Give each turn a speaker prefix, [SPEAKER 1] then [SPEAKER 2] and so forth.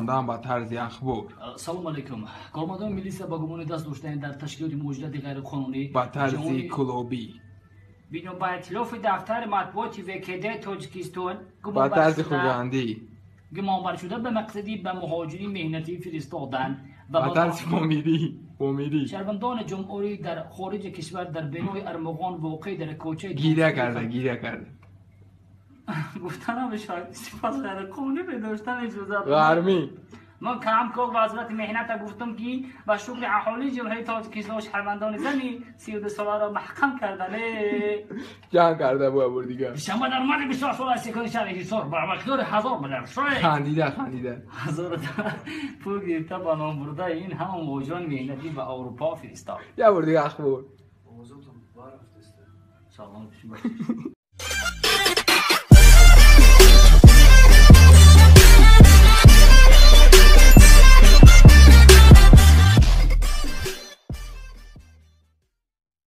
[SPEAKER 1] Хондан ба тарзи ахбор.
[SPEAKER 2] Салом алейкум. Кормандони милиса ба гумони даст доштани дар ташкилоти муҳоҷирати ғайриқонунӣ
[SPEAKER 1] ба тарзи клубӣ.
[SPEAKER 3] Бино ба иттилофи дафтари матбуоти ВКД Тоҷикистон,
[SPEAKER 1] ба тарзи хуҷандӣ.
[SPEAKER 2] Гумонбар шуда ба мақсади ба муҳоҷири меҳнатӣ фиристодан
[SPEAKER 1] ва ба тарзи помирӣ, помирӣ.
[SPEAKER 2] Шаҳрвандони ҷумҳурӣ дар хориҷи кишвар дар бинои Армуғон, воқеъ дар кӯчаи
[SPEAKER 1] Гиря карда, гиря карда.
[SPEAKER 3] Гуфта намешавад, сипас ғайриқонунӣ медоштан иҷозат.
[SPEAKER 1] Гармӣ.
[SPEAKER 3] Ман ҳамкор вазорати меҳната гуфтам, ки ба шукри аҳолии Ҷумҳурии Тоҷикистон шаҳрвандони зани 32 соларо маҳкам кардане.
[SPEAKER 1] Ҷанг карда бу бур дигар.
[SPEAKER 2] Душанбе дар марди 24 сола секуни шаҳри Ҳисор ба миқдори 1000 миллиард
[SPEAKER 1] Хандида, хандида.
[SPEAKER 2] ҳазор пул гирифта, ба ном бурда ин ҳама муҳоҷирони меҳнатӣ ба Аврупо фиристод.
[SPEAKER 1] Я бур дигар ахбор.
[SPEAKER 2] Салом.